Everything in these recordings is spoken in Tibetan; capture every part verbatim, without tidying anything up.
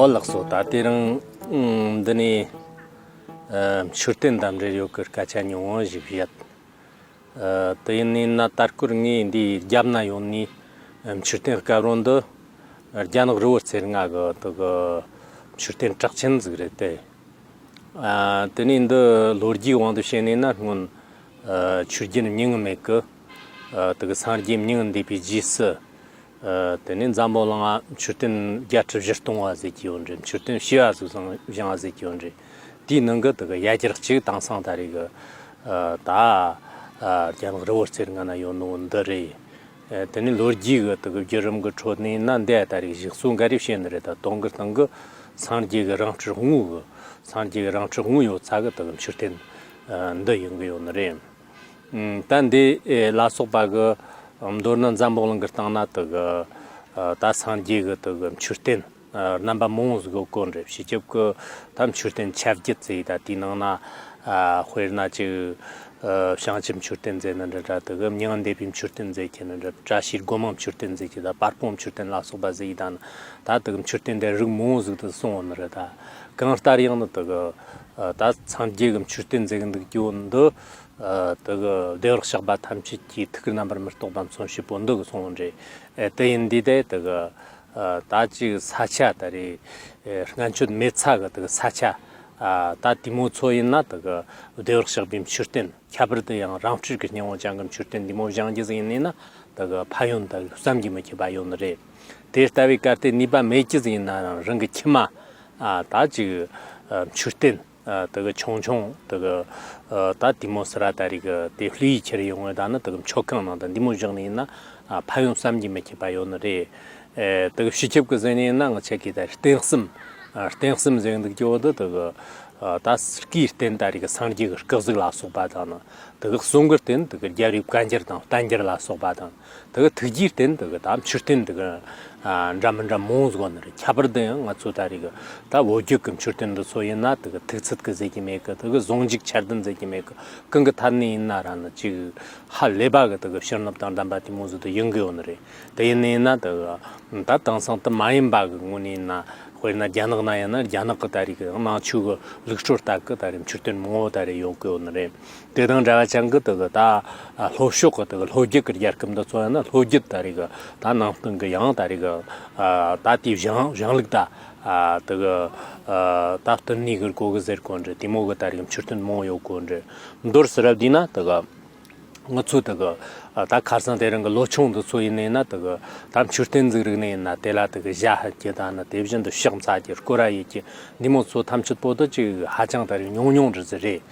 ཨོ་ལགས་སོ། ད་དེ་རིང་ཨ་འདི་ནས་ཨ་མཆོད་རྟེན་དང་འབྲེལ་ཡོད་ཀྱི་སྐད་ཆ་ཉུང་ངུ་ཞིག་བཤད། ཨ་དེ་ཡིན་ནི་ན་ད་སྐོར་ངས་འདིའི་རྒྱབ་ན་ཡོད་ནི་ཨ་མཆོད་རྟེན་སྐབས་རོ་འདི་རྒྱ་ནག་རི་བོ་རྩེ་ལྔ་གི་དེ་གི་མཆོད་རྟེན་གྲགས་ཆེན་ཟིག་རེད་དེ། ཨ་དེ་ནས་འདི་ལོ་རྒྱུས་དབང་དུ་བྱས་ནས་ན་སྔོན་ཨ་ཆོས་རྒྱལ་མྱི་ངན་མེད་ཀི་ཨ་དེ་གི་སངས་རྒྱས་མྱི་ངན་འདས་པའི་རྗེས་སུ། ཨ་དེ་ནས་འཛམ་བུ་གླིང་ང་མཆོད་རྟེན་བརྒྱད་ཁྲི་བཞི་སྟོང་བ་ཟེར་གྱི་ཡོད་རེད། མཆོད་རྟེན་བྱེ་བ་ཟིག་བཞེངས་བཞེངས་བ་ཟེར་གྱི་ཡོད་རེད། དེའི་ནང་གི་དེ་གི་ཡ་གྱལ་གཅིག་དེང་སང་ད་རེས་གི་ཨ་ད་ཨ་རྒྱ་ནག་རི་བོ་རྩེ་ལྔ་ན་ཡོད་ནོ་འདི་རེད། ཨ་དེ་ནས་ལོ་རྒྱུས་གི་དེ་གི་བརྒྱུད་རིམ་གི་ཁྲོད་ནས་ན་འདི་ད་རེས་ཞིག་གསོ་འགའ་རེ་བྱས་ནི་རེད། ད་དོན་གི་སྟེང་གི་སངས་རྒྱས་གི་རིང་སྤྲུལ་དངོས་གི་སངས་རྒྱས་གི་རིང་སྤྲུལ་དངོས་ཡོད་ས་གི་དེ་གི་མཆོད་རྟེན་ཨ་འདི་ཡིན་གི་ཡོད་ནི་རེད། ཨ་ད་འདི་ཨེ་ལ་སོགས་པ་གི་མདོར་ན་འཛམ་བུ་གླིང་གི་སྟེང་ན་དེ་གི་ཨ་ད་སངས་རྒྱས་གི་དེ་གི་མཆོད་རྟེན་ཨ་རྣམ་པ་མང་བོ་ཟིག་ཡོད་གོ་རེད། སྤྱི་ཁྱབ་གི་ད་མཆོད་རྟེན་ཆ་བརྒྱད་ཟེར། ད་དེའི་ནང་ན་ཨ་དཔེར་ན་ཅིག་ཨ་བྱང་ཆུབ་མཆོད་རྟེན་ཟེར་ནི་འདྲ་འདྲ། དེ་གི་མྱ་ངན་འདས་པའི་མཆོད་རྟེན་ཟེར་གྱི་ནི་འདྲ། བཀྲ་ཤིས་སྒོ་མང་མཆོད་རྟེན་ཟེར་གྱི། ད་དཔལ་སྤུངས་མཆོད་རྟེན་ལ་སོགས་པ་ཟེར་གྱི། ད་ནི་ད་དེ་གི་མཆོད་རྟེན་དེ་རིགས་མང་བོ་ཟིག་ཏུ་སོང་བ་ནི་རེད། ད་གང་ལྟར་ཡང་ནི་དེ་གི་ཨ་ད་སངས་རྒྱས་གི་མཆོད་རྟེན་ཟེར་གི་འདུག་རྒྱུ་འདི་ཨ་དེ་གི་བདེ་བར་གཤེགས་པ་ཐམས་ཅད་ཀྱི་ཐུགས་རྣམ་པར་མི་རྟོག་པ་མཚོན་བྱེད་པོ་འདི་གི་སོང་བ་རེད། ཨེ་དེ་ཡིན་དུས་དེ་དེ་གི་ཨ་ད་ཅིག་ས་ཆ་ད་རེས་ཨེ་སྔན་ཆད་མེད་ས་གི་དེ་གི་ས་ཆ་ཨ་ད་དེ་མོ་ཚོ་ཡིན་ན་དེ་གི་བདེ་བར་གཤེགས་པའི་མཆོད་རྟེན། ཁྱད་པར་དུ་ཡང་རིང་སྤྲུལ་གྱི་སྙིང་པོ་ཅན་གྱི་མཆོད་རྟེན་འདི་མོ་བཞེངས་རྒྱུ་ཟིག་ཡིན་ནི་ན་དེ་གི་ཕན་ཡོན་དེ་བསམ་གྱིས་མི་ཁྱབ་པ་ཡོད་ནི་རེད། དེ་ལྟ་བུའི་གལ་ཏེ་ནུས་པ་མེད་རྒྱུ་ཟིག་ཡིན་ན་རང་རང་གི་ཁྱིམ་མ་ཨ་ད་ཅིག་ཨ་མཆོད་རྟེན་ཨ་དེ་གི་ཆུང་ཆུང་དེ་གི་ཨ་ད་དེ་མོ་སི་ར་ད་རེས་གི་དེ་ལྷོད་ཡིག་ཁྱེར་ཡོང་བའི་ད་ནི་དེ་གི་མཆོད་ཁང་ནང་དུ་འདི་མོ་བཞེངས་ནི་ཡིན་ན་ཨ་ཕན་ཡོན་བསམ་གྱིས་མི་ཁྱབ་པ་ཡོད་ནི་རེད། ཨེ་དེ་གི་སྤྱི་ཁྱབ་ཀྱི་ཟེར་ནི་ཡིན་ན་ང་ཆ་གི་ད་རྟེན་གསུམ་ཨ་རྟེན་གསུམ་ཟེར་གི་འདུག་རྒྱུ་བོ་འདི་དེ་གི་ཨ་ད་སྐུའི་རྟེན་ད་རེས་གི་སངས་རྒྱས་ཀྱི་སྐུ་གཟུགས་ལ་སོགས་པ་དང་ནི། དེ་གི་གསུང་གི་རྟེན་དེ་གི་རྒྱལ་བའི་བཀའ་འགྱུར་དང་བསྟན་འགྱུར་ལ་སོགས་པ་དང་། དེ་གི་ཐུགས་རྒྱུའི་རྟེན་དེ་གི་ད་མཆོད་རྟེན་དེ་གི་ཨ་འདྲ་མི་འདྲ་མང་བོ་ཟིག་ཡོད་ནི་རེད། ཁྱད་པར་དུ་ཡང་ང་ཚོ་ད་རེས་གི་ད་བོད་བརྒྱུད་ཀྱི་མཆོད་རྟེན་འདི་ཚོ་ཡིན་ན་དེ་གི་ཐུག་ཚད་ཀྱི་ཟེར་གྱི་མེད་གི། དེ་གི་ཟུང་འཇུག་འཆར་ལྡན་ཟེར་གྱི་མེད་གི། གང་གི་ཐད་ནས་ཡིན་ན་ར་ནི་ཅིག་ཧ་ལས་པ་གི་དེ་གི་ཕྱི་ནུབ་དང་ལྡན་པ་དེ་མོ་ཟིག་ཏུ་ཡིན་གི་ཡོད་ནི་རེད། དེ་ཡིན་ནི་ཡིན་ན་དེ་གི་ད་དེང་སང་དེ་མ་ཡིན་པ་གི་ངོས་ནས་ཡིན་ན། དཔེར་ན་རྒྱ་ནག་ན་ཡིན་ན་རྒྱ་ནག་གི་ད་རེས་གི་ནང་ཆོས་གི་ལུགས་སྲོལ་ལྟར་གི་ད་རེས་མཆོད་རྟེན་མང་བོ་ད་རེས་ཡོད་གི་ཡོད་ནི་རེད། དེ་དང་འདྲ་བ་ཅན་གི་དེ་གི་ད་ལྷོ་ཕྱོགས་གི་དེ་གི་ལྷོ་རྒྱུད་གི་རྒྱལ་ཁབ་འདི་ཚོ་ཡིན་ན་ལྷོ་རྒྱུད་ད་རེས་གི་ད་ནང་བསྟན་གི་ཡང་ད་རེས་གི་ད་དེའི་བཞེངས་བཞེངས་ལུགས་ད་དེ་གི་ད་བསྟུན་ནས་གི་དགོས་གི་ཟེར་གོ་འདྲ། དེ་མོ་གི་ད་རེས་མཆོད་རྟེན་མང་བོ་ཡོད་གོ་འདྲ། མདོར་ཟེར་བ་དེ་ན་དེ་གི་ང་ཚོ་དེ་གི་ད་ཁ་སང་དེ་རིང་གི་ལོ་ཆུང་འདི་ཚོ་ཡིན་ནི་ཡིན་ན་དེ་གི་ད་མཆོད་རྟེན་ཟིག་རིག་ནི་ཡིན་ན་དེ་ལ་དེ་གི་ཞྭ་ཕུད་རྒྱུ་དང་ནི། དེ་བཞིན་དུ་ཕྱག་འཚལ་རྒྱུ་སྐོར་ར་ཡེད་རྒྱུ་འདི་མོ་ཚོ་ཐམས་ཅད་པོ་དེ་ཅིག་ཧ་ཅང་ད་རེས་ཉུང་ཉུང་འདྲ་ཟིག་རེད།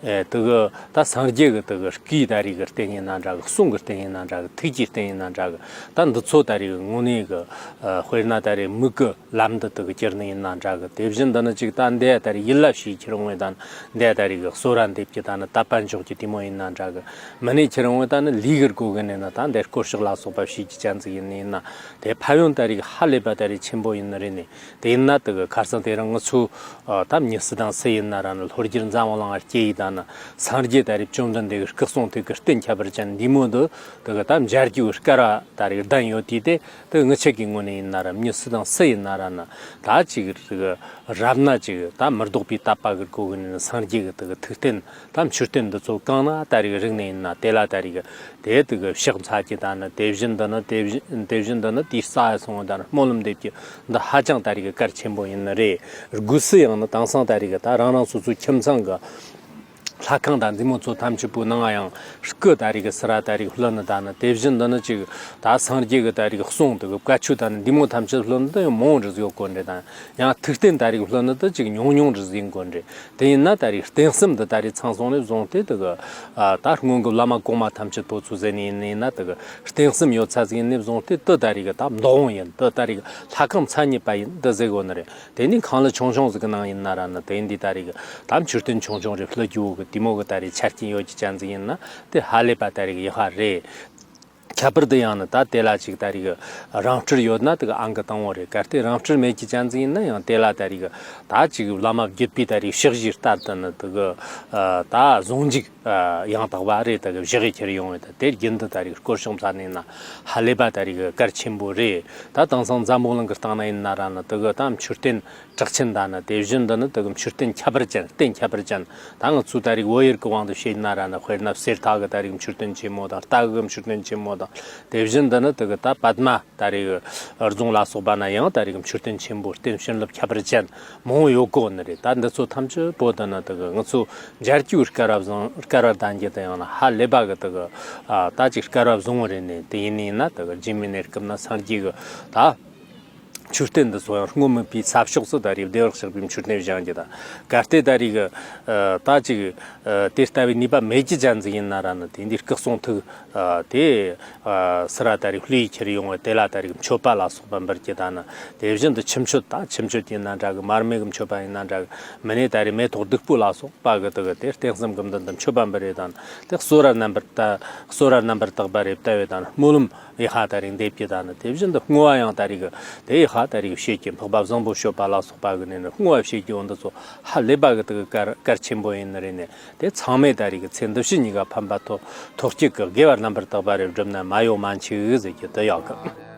ཨེ་དེ་གི་ད་སངས་རྒྱས་གི་དེ་གི་སྐུའི་ད་རེས་གི་རྟེན་ཡིན་ན་འདྲ་གི། གསུང་གི་རྟེན་ཡིན་ན་འདྲ་གི། ཐུགས་ཀྱི་རྟེན་ཡིན་ན་འདྲ་གི། ད་འདི་ཚོ་ད་རེས་གི་དངོས་གནས་གི་ཨ་དཔེར་ན་ད་རེས་མིག་གི་ལམ་དུ་དེ་གི་གྱུར་ནི་ཡིན་ན་འདྲ་གི། དེ་བཞིན་དུ་ནི་ཅིག་ད་འདི་ད་རེས་ཡིད་ལ་བྱེད་ཁྱེར་འོང་བའི་ད་འདི་ད་རེས་གི་གསོལ་ར་འདེབས་ཀྱི་ད་ནི་དད་པ་འཇོག་རྒྱུ་དེ་མོ་ཡིན་ན་འདྲ་གི། མི་ནས་ཁྱེར་འོང་བའི་ད་ནི་ལས་གི་སྒོ་གི་ནས་ན་ད་འདི་སྐོར་ཕྱག་ལ་སོགས་པ་བྱེད་རྒྱུ་ཅན་ཟིག་ཡིན་ནི་ཡིན་ན་དེ་ཕན་ཡོན་ད་རེས་གི་ཧ་ལས་པ་ད་རེས་ཆེན་པོ་ཡིན་ནི་རེད་ནི། དེ་ཡིན་ན་དེ་གི་ཁ་སང་དེ་རིང་ང་ཚོ་ཨ་ད་མྱི་སུ་དང་སུ་ཡིན་ན་ར་ནི་ལྷོ་རྒྱུད་འཛམ་བུ་གླིང་ང་སྐྱེས་ཡི་ད་ནི་སངས་རྒྱས་ད་རེས་བཅོམ་ལྡན་འདས་གི་སྐུ་གསུང་ཐུགས་གི་རྟེན་ཁྱད་པར་ཅན་འདི་མོ་འདི་དེ་གི་ད་མཇལ་རྒྱུ་གི་སྐལ་བ་ད་རེས་ལྡན་ཡོད་དུས་དེ། དེ་ངི་ཆ་གི་ངོས་ནས་ཡིན་ན་ར་མྱི་སུ་དང་སུ་ཡིན་ན་ར་ནི་ད་ཅིག་རིག་རབ་ན་ཅིག་ད་མི་ལྡོག་པའི་དད་པ་གི་སྒོ་གི་ནས་སངས་རྒྱས་གི་དེ་གི་ཐུགས་རྟེན་ད་མཆོད་རྟེན་འདི་ཚོ་གང་ན་ད་རེས་རིག་ནས་ཡིན་ན་དེ་ལ་ད་རེས་གི་དེ་དེ་གི་ཕྱག་འཚལ་གྱི་ད་ནི། དེ་བཞིན་དུ་ནི་དེ་བཞིན་དེ་བཞིན་དུ་ནི་དེའི་ས་ཡ་སོང་བ་ད་ནི་སྨོན་ལམ་འདེབས་ཀྱི་འདི་ཧ་ཅང་ད་རེས་གི་གལ་ཆེན་པོ་ཡིན་ནི་རེད། སྒོས་སུ་ཡང་ནི་དེང་སང་ད་རེས་གི་ད་རང་རང་སོ་སོའི་ཁྱིམ་ཚང་གི་ལྷ་ཁང་དང་འདི་མོ་ཚོ་ཐམས་ཅད་པོའི་ནང་ཡང་སྐུ་ད་རེས་གི་སི་ར་ད་རེས་གི་ལྷོད་ནི་ད་ནི། དེ་བཞིན་དུ་ནི་ཅིག་ད་སངས་རྒྱས་གི་ད་རེས་གི་གསུང་དེ་གི་བཀའ་ཆོས་ད་ནི་འདི་མོ་ཐམས་ཅད་ལྷོད་ནི་ད་ཡང་མང་བོ་འདྲ་ཟིག་ཡོད་གོ་འདྲ་དང་། ཡང་ཐུགས་རྟེན་ད་རེས་གི་ལྷོད་ནི་ད་ཅིག་ཉུང་ཉུང་འདྲ་ཟིག་ཡིན་གོ་འདྲ། དེ་ཡིན་ན་ད་རེས་རྟེན་གསུམ་འདི་ད་རེས་ཚང་སོང་ནས་བཟུང་སྟེ་དེ་གི་ཨ་ད་སྔོན་གི་བླ་མ་གོང་མ་ཐམས་ཅད་པོ་ཚོ་ཟེར་ནས་ཡིན་ནི་ཡིན་ན་དེ་གི་རྟེན་གསུམ་ཡོད་ས་ཟིག་ཡིན་ནས་བཟུང་སྟེ་དེ་ད་རེས་གི་ད་འདུ་ཁང་ཡིན། དེ་ད་རེས་གི་ལྷ་ཁང་མཚན་ཉིད་པ་ཡིན་འདི་ཟེར་གོ་ནི་རེད། དེ་ནི་ཁང་གླུ་ཆུང་ཆུང་ཟིག་གི་ནང་ཡིན་ན་ར་ནི་དེ་འདི་ད་རེས་གི་ད་མཆོད་རྟེན་ཆུང་ཆུང་རེ་ལྷོད་རྒྱུ་བོ་གི་དེ་མོ་གི་ད་རེས་ཆ་རྐྱེན་ཡོད་ཀྱི་ཅན་ཟིག་ཡིན་ན་དེ་ཧ་ལས་པ་ད་རེས་གི་ཡག་པ་རེད། ཁྱད་པར་དུ་ཡང་ནི་ད་དེ་ལ་ཅིག་ད་རེས་གི་རིང་སྤྲུལ་ཡོད་ན་དེ་གི་ཨང་གི་དང་བོ་རེད། གལ་ཏེ་རིང་སྤྲུལ་མེད་ཀྱི་ཅན་ཟིག་ཡིན་ན་ཡང་དེ་ལ་ད་རེས་གི་ད་ཅིག་བླ་མ་བརྒྱུད་པའི་ད་རེས་ཕྱག་བཞེས་ལྟར་དུ་ནི་དེ་གི་ཨ་ད་ཟུང་འཇུག་ ཡང་དག་པ་རེད། ད་གི་བཞག་གི་ཁྱེར་ཡོང་བའི་ད་དེར་རྒྱུན་དུ་ད་རིག་སྐོར་ཤོང་ས་ནས་ན་ཧ་ལས་པ་ད་རིག་གལ་ཆེན་པོ་རེད། ད་དེང་སང་འཛམ་བུ་གླིང་གི་སྟེང་ན་ཡིན་ན་ར་ནི་དེ་གི་ད་མཆོད་རྟེན་གྲགས་ཅན་ད་ནི་དེ་བཞིན་དུ་ནི་དེ་གི་མཆོད་རྟེན་ཁྱད་པར་ཅན། རྟེན་ཁྱད་པར་ཅན། ད་ང་ཚོ་ད་རིག་བོད་ཡུལ་གི་དབང་དུ་བྱས་ན་ར་ནི་དཔེར་ན་གསེར་ཐང་གི་ད་རིག་མཆོད་རྟེན་ཆེན་མོ་དང་རྟ་གི་མཆོད་རྟེན་ཆེན་མོ་དང་། དེ་བཞིན་དུ་ནི་དེ་གི་ད་པདྨ་ད་རེས་རྫོང་ལ་སོགས་པ་ན་ཡང་ད་རེས་མཆོད་རྟེན་ཆེན་པོ་རྟེན་བྱིན་རླབས་ཁྱད་པར་ཅན་མང་བོ་ཡོད་གོ་ནི་རེད། ད་འདི་ཚོ་ཐམས་ཅད་པོ་དེ་ནི་དེ་གི་ང་ཚོ་འབྱར་སྐྱིའུ་སྐལ་བ་བཟང་སྐལ་བ་ལྡན་རྒྱུ་དེ་ཡང་ན་ཧ་ལས་པ་གི་དེ་གི་ཨ་ད་ཅིག་སྐལ་བ་བཟང་བོ་རེད་ནི། དེ་ཡིན་ནི་ཡིན་ན་དེ་གི་རྗེས་མའི་གནས་སྐབས་ན་སངས་རྒྱས་གི་ད་མཆོད་རྟེན་འདི་ཚོ་ཡང་སྔོན་མེད་པའི་ས་ཕྱོགས་སུ་ད་རེས་བདེ་བར་གཤེགས་པའི་མཆོད་རྟེན་བཞེངས་རྒྱུ་ད་གལ་ཏེ་ད་རེས་གི་ཨ་ད་ཅིག་ཨ་དེ་ལྟ་བུའི་ནུས་པ་མེད་རྒྱུ་ཅན་ཟིག་ཡིན་ན་ར་ནི་དེ་འདི་སྐུ་གསུང་ཐུགས་ཨ་དེ་ཨ་སི་ར་ད་རེས་ལྷོའི་ཁྱེར་ཡོང་བའི་དེ་ལ་ད་རེས་མཆོད་པ་ལ་སོགས་པ་འབུལ་རྒྱུ་ད་ནི། དེ་བཞིན་དུ་ཁྱུ་མཆོད་ད་ཁྱུ་མཆོད་ཡིན་ན་འདྲ་གི། མར་མེ་གི་མཆོད་པ་ཡིན་ན་འདྲ་གི། མི་ནས་ད་རེས་མེ་ཏོག་བདུག་སྤོས་ལ་སོགས་པ་གི་དེ་གི་དེ་རྟེན་གསུམ་གི་མདུན་དུ་མཆོད་པ་འབུལ་རེ་ད་ནི། དེ་གསོལ་རས་རྣམ་པར་ད་གསོལ་རས་རྣམ་པར་དག་པ་རེ་བཏབ་བེ་ད་ནི་སྨོན་ལམ་ཡི་ཧ་ད་རེས་འདེབས་རྒྱུ་ད་ནི། དེ་བཞིན་དུ་བསྔོ་བ་ཡང་ད་རེས་གི་དེ་ཡི་ཧ་ད་རེས་གི་བྱེད་ཀྱི། འཕགས་པ་བཟང་པོ་སྤྱོད་པ་ལ་སོགས་པ་གི་ནས་ནི་བསྔོ་བ་བྱེད་ཀྱི་འོ་འདི་ཚོ་ཧ་ལས་པ་གི་དེ་གི་གལ་གལ་ཆེན་པོ་ཡིན་ནི་རེད་ནི། དེ་ཚང་མས་ད་རེས་ཀྱི་ཚེ་འདི་ཕྱི་གཉིས་ཀ་ཕན་པ་ཐོགས་ཐོགས་གཅིག་གི་དགེ་བ་རྣམ་པར་དག་པ་རེ་བསྒྲུབས་ན་མ་ཡོང་མ་མཆིས་ཟེར་གྱི་དེ་ཡག་གི།